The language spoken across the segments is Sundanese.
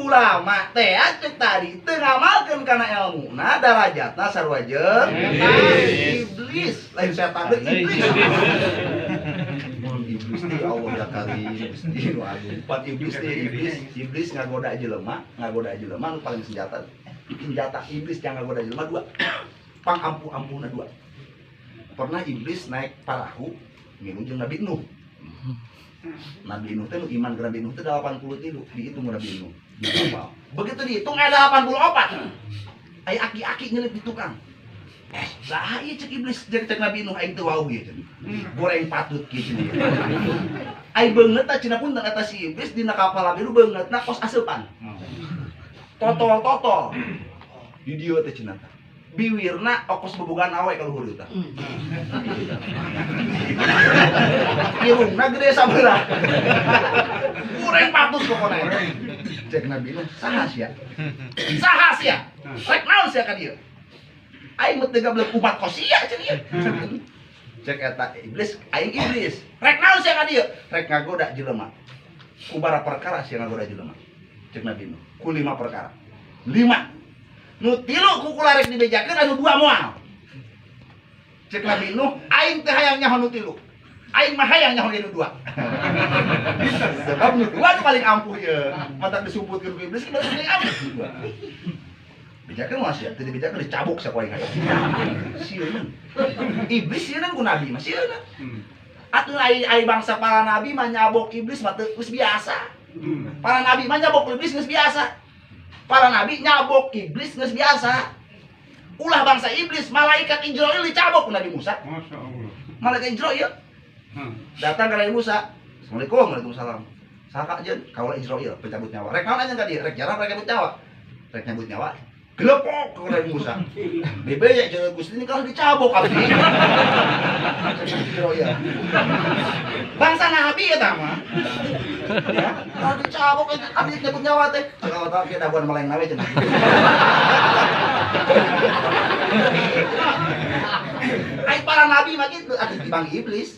Ulama teh cek tadi teu ngamalkeun kana elmuna darajatna sarua jeung iblis. Lain setan deui iblis. Iblis teh Allah ya karim, Gusti nu agung. Pan iblis teh iblis ngagoda jelema nu paling senjata. Senjata iblis yang ngagoda jelema dua. Pang ampuh-ampuhna dua. Pernah iblis naik parahu ngilu jeung Nabi Nuh. Nabi Nuh teh nu iman ke Nabi Nuh teh 83 dihitung Nabi Nuh. Begitu dihitung aya 84. Aya aki-aki nyelip di tukang. Lah ieu cek iblis cek Nabi Nuh aing teu wau ieu cenah. Goreng patut kieu cenah. Ai beungeut tah cenah punten eta si iblis dina kapal Nabi Nuh beungeutna kos aseupan. Totol-totol. Di dieu teh cenah. Biwirna okos bobogan awe ka luhur tah. Irungna gede sabelah. Goreng patut pokona. Cek Nabi Nuh, saha sia? Saha sia? Rek naon sia ka dieu? Aing mah teu gablek umat kos sia cenah ieu. Cek eta iblis, aing iblis. Rek naon sia ka dieu? Rek ngagoda jelema. Ku bara perkara sia ngagoda jelema. Cek Nabi Nuh, ku 5 perkara. 5. Nu tilu ku kula rek dibejakeun anu 2 moal. Cek Nabi Nuh, aing teh hayang nyaho nu tilu. Aing mah hayang nyaho nu 2. Sebab nu 2 nu paling ampuh ieu. Matak disumputkeun ku iblis ge paling ampuh nu 2. Bejakeun moal sia, teu dibejakeun dicabuk sia ku aing hayang. Sieun. Iblis sieun ku nabi mah sieun. Atuh ai bangsa para nabi mah nyabok iblis mah teu geus biasa. Para nabi mah nyabok iblis geus biasa. Para nabi nyabok iblis geus biasa. Ulah bangsa iblis, malaikat Ijroil dicabok ku Nabi Musa. Masya Allah. Malaikat Ijroil datang ke Nabi Musa. Assalamualaikum, waalaikumsalam. Saha jeung kaula Ijroil pencabut nyawa. Rek naon anjeun ka dieu? Rek jarang rek nyabut nyawa. Rek nyabut nyawa. Gelepok ke Nabi Musa. Bebe ya jeung Gusti ini kalau dicabok abdi. Ijroil. Bangsa nabi eta mah. Ya, kalau dicabok abdi nyabut nyawa teh. Kalau tahu kita daguan meleng nawe cenah. Ai para nabi mah kitu atuh dibang iblis.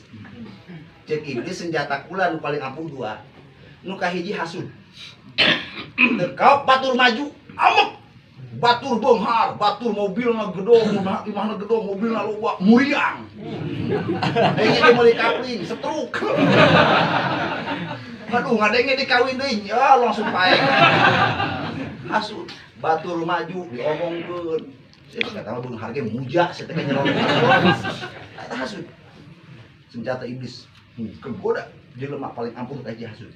Cek iblis senjata kula nu paling ampuh 2. Nu kahiji hasud. Teu kaop batur maju, amuk. Batur beunghar, batur mobilna gedong, imahna gedong, mobilna loba, muriang. Ini dia meuli kapling, setruk. Aduh, ngadenge dikawin deui, ya langsung paeh. Hasud, batur maju diomongkeun. Saya kata mah beunghar ge muja, saya teh nyerong. Eta hasud. Senjata iblis. Kegoda jelema paling ampuh teh hasud.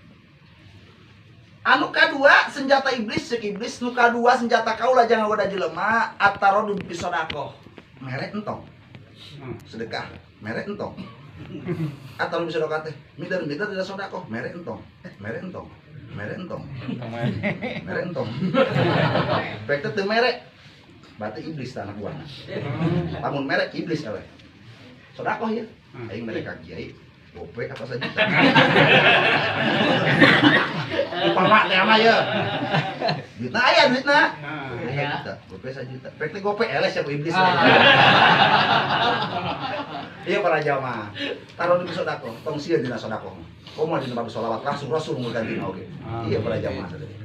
Anu kadua senjata iblis cek iblis nu kadua senjata kaula jangan goda jelema ataradu bi sedekah. Mere entong. Sedekah, mere entong. Atau bi sedekah teh mider-mider dina sedekah, mere entong. Mere entong. Mere entong. Mere entong. Pek teh teu mere. Berarti iblis tanah buahna. Lamun mere iblis eleh. Sedekah ieu. Aing mere ka kiai. Gope apa saja. Upama teh mah ye. Duitna aya duitna. Aya juta, gope sajuta. Pek teh gope eleh sia ku iblis. Ieu para jamaah. Taruh di sedekah, tong sieun dina sedekah. Komo dina bab sholawat langsung rasul ngugantina oge. Iya para jamaah sadaya.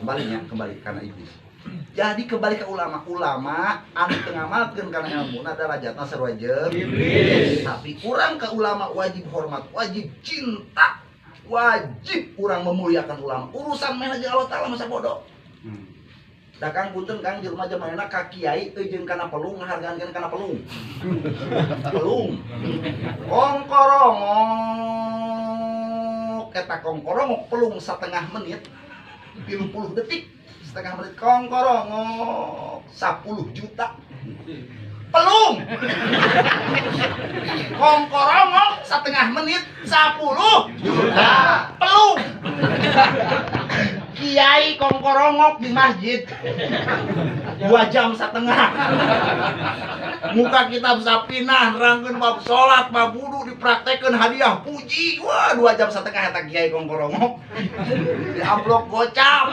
Kembalinya kembali karena iblis. Jadi kembali ke ulama, ulama anu teu ngamalkeun kana elmuna darajatna sarua jeung iblis. Tapi urang ke ulama wajib hormat, wajib cinta, wajib urang memuliakan ulama. Urusan meh jeung Allah Taala masa bodoh. Da Kang punten Kang jelema jamanna ka kiai jeung kana pelung ngahargaan kana pelung. Pelung. Kongkorongok eta kongkorongok pelung setengah menit 30 detik. Setengah menit kongkorongok 10 juta pelung. Kongkorongok setengah menit 10 juta pelung. Kiai kongkorongok di masjid 2,5 jam. Muka kitab Sapinah nerangkeun bab salat, bab wudu dipraktekeun hadiah puji. Wah, 2,5 jam eta kiai kongkorongok. Di amplop gocap.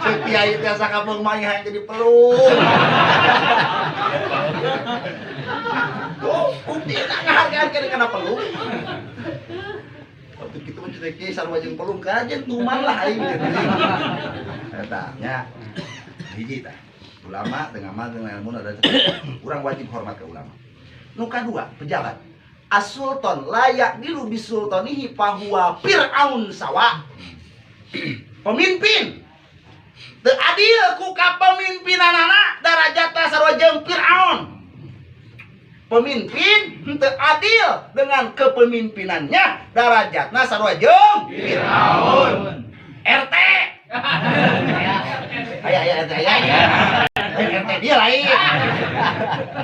Cek kiai biasa kapeung mah hayang jadi pelung. Tuh, bukti ngahargaan kana pelung. Waktu kitu mah cenah kiai sarua jeung pelung kajen tuman lah aing eta nya. Hiji tah. Ulama teu ngamal teu ilmu ada urang wajib hormat ke ulama. Nu kadua, pejabat. As-sultan layak dilu bisultanihi fahuwa fir'aun sawa. Pemimpin teu adil ku kapemimpinanana darajatna sarua jeung Fir'aun. Pemimpin teu adil dengan kepemimpinannya darajatna sarua jeung Fir'aun. RT. Aya aya RT aya. Lain RT dia lain.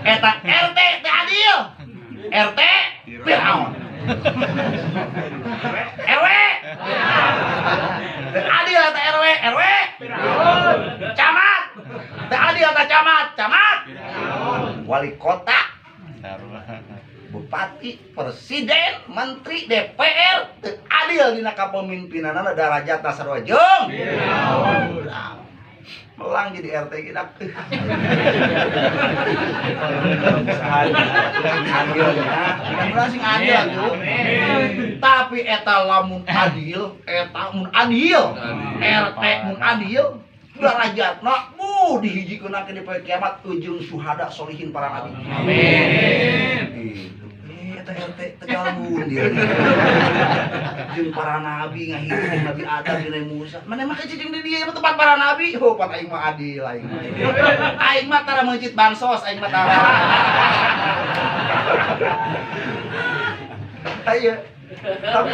Eta RT teu adil. RT Fir'aun. RW. Teu adil eta RW, RW Fir'aun. Camat. Teu adil eta camat, camat Fir'aun. Wali kota, bupati, presiden, menteri, DPR teu adil dina kapemimpinanana darajatna sarua jeung Fir'aun. Melang jadi RT kita. Adilnya, mudah-mudahan sing adil tuh. Tapi eta lamun adil, eta mun adil, RT mun adil, darajatna bu dihijikeun ke di poe kiamat ujung syuhada solihin para nabi. Amin. Eta RT Tegal Mundir. Jeung para nabi ngahitung Nabi Adam jeung Nabi Musa. Mana mah cicing di dieu mah tempat para nabi. Oh, pan aing mah adil aing mah. Aing mah tara meuncit bansos, aing mah tara. Ayo. Tapi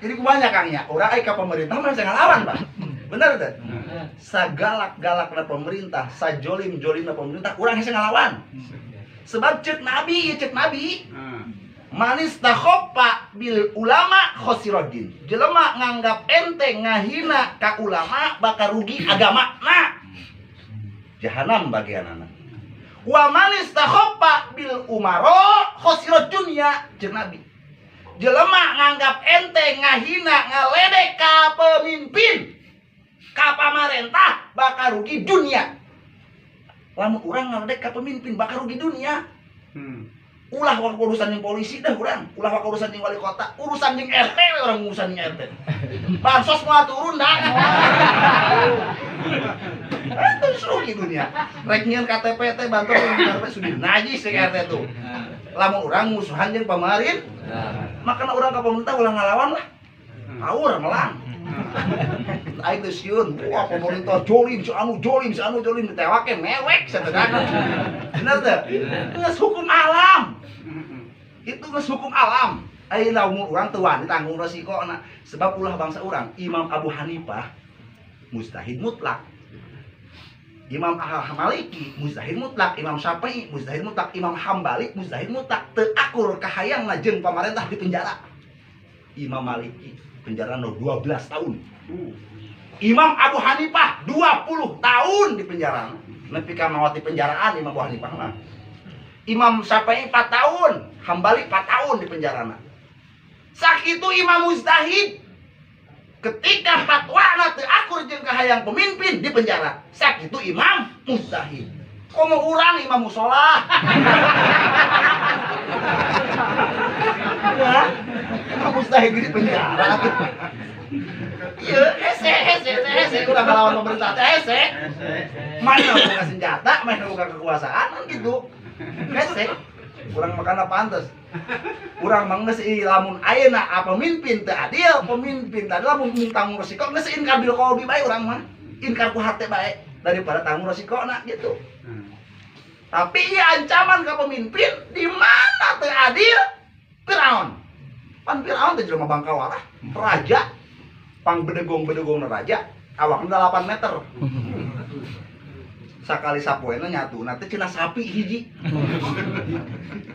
jadi kumaha Kang nya? Urang ai ka pemerintah mah saya ngalawan, Pak. Bener teh? Sagalak-galakna pemerintah, sajolim-jolimna pemerintah, urang hese ngalawan. Sebab cek nabi, cek nabi. Manis takhopa bil ulama khosirodin. Jelema nganggap enteng ngahina ka ulama bakal rugi agama na. Jahanam bagianana. Wa manis takhopa bil umaro khosirod dunya cek nabi. Jelema nganggap enteng ngahina ngaledek ka pemimpin ka pamarentah bakal rugi dunia. Lamun urang ngaledek ka pemimpin bakal rugi dunia. Ulah wak urusan yang polisi dah urang, ulah wak urusan yang wali kota, urusan yang RT we urang urusan yang RT. Bansos moal turun dah. Itu rugi dunia. Rek nyieun KTP teh bantu KTP sudah najis jeung RT tuh. Lamun urang musuhan jeung pamarin, makana urang ka pemerintah ulah ngalawan lah. Haur melang. Aing teh sieun, wah pemerintah jolim si anu jolim si anu jolim ditewake mewek sateudah. Bener teh? Geus hukum alam. Itu geus hukum alam. Ayeuna umur urang teu wani tanggung resikona sebab ulah bangsa urang Imam Abu Hanifah mujtahid mutlak. Imam Maliki mujtahid mutlak, Imam Syafi'i mujtahid mutlak, Imam Hambali mujtahid mutlak teu akur kahayangna jeung pamarentah di penjara. Imam Maliki penjara 12 tahun. Imam Abu Hanifah 20 tahun di penjara. Nepi ka maot di penjaraan Imam Abu Hanifah mah. Imam Syafi'i 4 tahun, Hambali 4 tahun di penjarana. Sakitu Imam Mujtahid ketika fatwana teu akur jeung kahayang pemimpin di penjara. Sakitu Imam Mujtahid. Komo urang Imam Musola. Ya, Imam Mujtahid di penjara. Iya, hese hese hese urang ngelawan pemerintah teh hese. Mana buka senjata, mana buka kekuasaan kan gitu. Hese. Urang makana pantes. Urang mah geus lamun ayeuna pemimpin teu adil, pemimpin teu adil lamun tanggung resiko geus inkar bil qalbi bae urang mah. Inkar ku hate bae daripada tanggung resikona gitu. Tapi ieu ancaman ka pemimpin di mana teu adil? Firaun. Pan Firaun teh jelema bangkawarah, raja. Pang bedegong-bedegongna raja, awakna 8 meter. Sakali sapoena nyatuna teh cenah sapi hiji.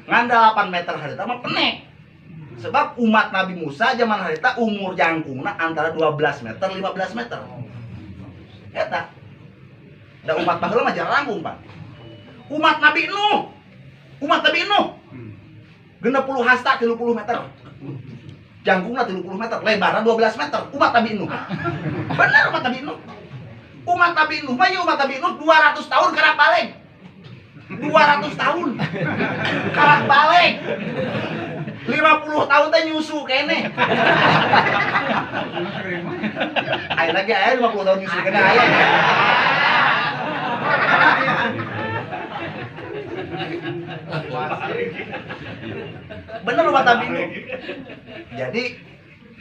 Ngan 8 meter harita mah penek. Sebab umat Nabi Musa zaman harita umur jangkungna antara 12 meter 15 meter. Eta. Da umat baheula mah jarang langkung, Pak. Umat Nabi Nuh. Umat Nabi Nuh. 60 hasta 30 meter. Jangkungna 30 meter, lebarna 12 meter. Umat Nabi Nuh. Bener umat Nabi Nuh. Umat Nabi Nuh mah umat Nabi Nuh 200 tahun karak balik. 200 tahun karak balik. 50 tahun teh nyusu keneh. Aya lagi aya 50 tahun nyusu keneh aya. Bener umat Nabi Nuh. Jadi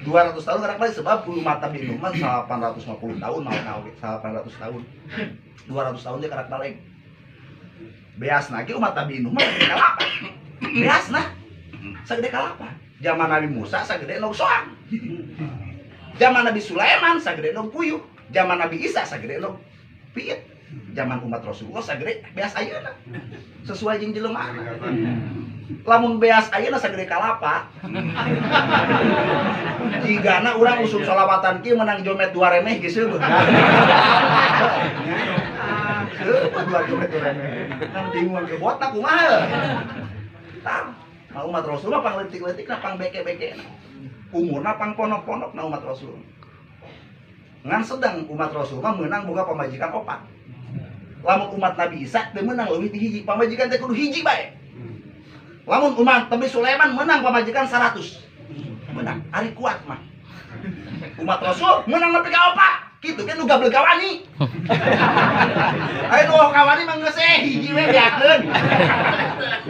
200 tahun karena kembali sebab umat Nabi Nuh mah 850 tahun mau oge 800 tahun. 200 tahun dia karak balik. Beasna ge umat Nabi Nuh mah sagede kalapa. Beasna sagede kalapa. Zaman Nabi Musa sagede nog soang. Zaman Nabi Sulaiman sagede nog puyuh. Zaman Nabi Isa sagede nog piit. Zaman umat Rasulullah sagede beas ayeuna. Sesuai jeung jelema. Lamun beas ayeuna sagede kalapa. Jigana urang usum solawatan kieu menang jomet 2 remeh geus seueuh. Seueuh 2 jomet 2 remeh. Kan bingung ke botak kumaha. Tah, umat Rasul mah pang leutik-leutikna pang beke-bekena. Umurna pang ponok-ponokna umat Rasul. Ngan sedang umat Rasul mah meunang boga pamajikan opat. Lamun umat Nabi Isa teu meunang leuwih ti hiji, pamajikan teh kudu hiji bae. Lamun umat Nabi Sulaiman menang pamajikan 100. Menang, ari kuat mah. Umat Rasul menang nepi ka opat. Kitu kan nu gablek kawani. Ayo nu kawani mah geus hiji we beakeun.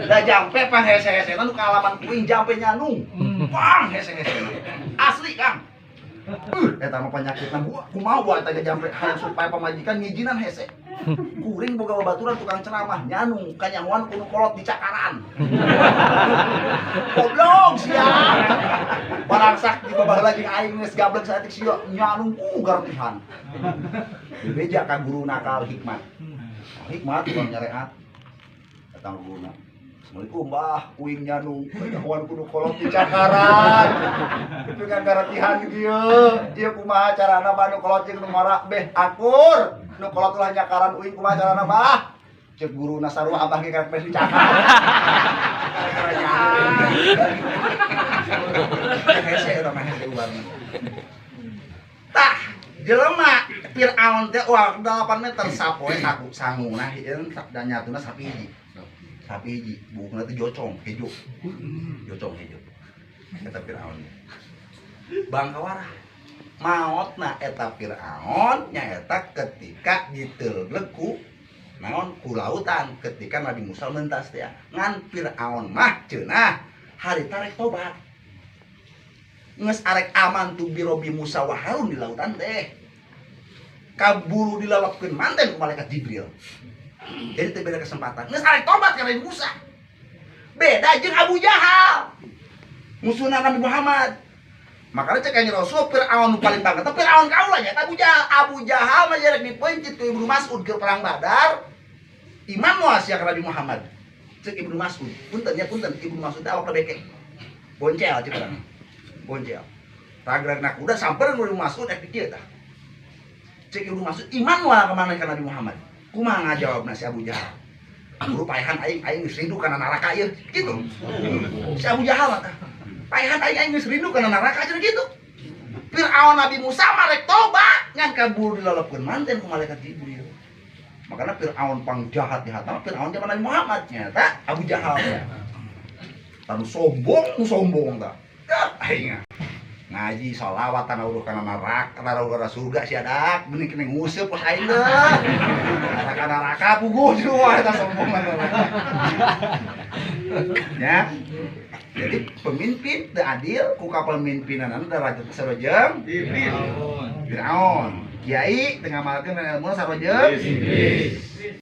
Da jampe pang hese-hesena nu kaalaman kuing jampe nyanung. Pang hese-hesena. Asli Kang. Eta mah panyakitna kumaha buat eta jampe hayang supaya pamajikan ngijinan hese. Kuring boga babaturan tukang ceramah nyanung kanyahoan kudu kolot dicakaran. Goblok sia. Barangsak di babaheula jeung aing geus gablek saeutik sia nyanung ku gartihan. Bebeja ka guru nakal hikmat. Hikmat tukang nyareat. Datang guruna. Assalamualaikum bah, kuing nyanung kanyahoan kudu kolot dicakaran. Itu kan gartihan kieu. Ieu kumaha carana bah nu kolot jeung nu mara beh akur. Nu kolot ulah nyakaran uing kumaha carana bah? Ceuk guruna sarua abah ge karek beh dicakar. Hese eta mah hese ubarna. Tah, jelema Fir'aun teh wah 8 meter sapoe saku sanguna hieun da nyatuna sapi hiji. Sapi hiji, buukna teh jocong hejo. Jocong hejo. Eta Fir'aun. Bangkawarah. Maotna eta Fir'aun nyaeta ketika diteuleuh ku naon ku lautan ketika Nabi Musa mentas teh ngan Fir'aun mah cenah hari tarek tobat geus arek aman tu birobi Musa wa Harun di lautan teh kaburu dilalapkeun manten ku malaikat Jibril. Jadi teu beda kesempatan geus arek tobat ka Nabi Musa. Beda jeung Abu Jahal musuhna Nabi Muhammad. Makanya cek kanjeng Rasul Fir'aun nu paling banget Fir'aun kaula nya Abu Jahal. Abu Jahal mah jarek dipencit ku Ibnu Mas'ud ke perang Badar. Iman moal sia ka Nabi Muhammad. Cek Ibnu Mas'ud, punten nya punten Ibnu Mas'ud teh awakna beke. Boncel cek urang. Boncel. Ragragna kuda sampeurkeun Ibnu Mas'ud ek dikieu tah. Cek Ibnu Mas'ud iman moal ka maneh ka Nabi Muhammad. Kumaha ngajawabna si Abu Jahal? Guru paehan aing aing geus rindu kana neraka ieu. Kitu. Si Abu Jahal tah. Paehan aing aing geus rindu kana neraka cenah kitu. Fir'aun Nabi Musa marek tobat ngan kabur dilalapkeun manten ku malaikat Jibril. Makanya Fir'aun pangjahat jahat Fir'aun zaman Nabi Muhammad nyata Abu Jahal ya. Tanu sombong, nu sombong tah. Aing ngaji sholawat tanah uruh kana neraka, tanah uruh kana surga sia dak, mending kena nguseup pos aing teh. Neraka neraka puguh jeung eta sombong ya. Jadi pemimpin teu adil ku kapemimpinanna derajat sarua jeung Iblis. Firaun. Kiai teu ngamalkeun ilmu sarua jeung Iblis.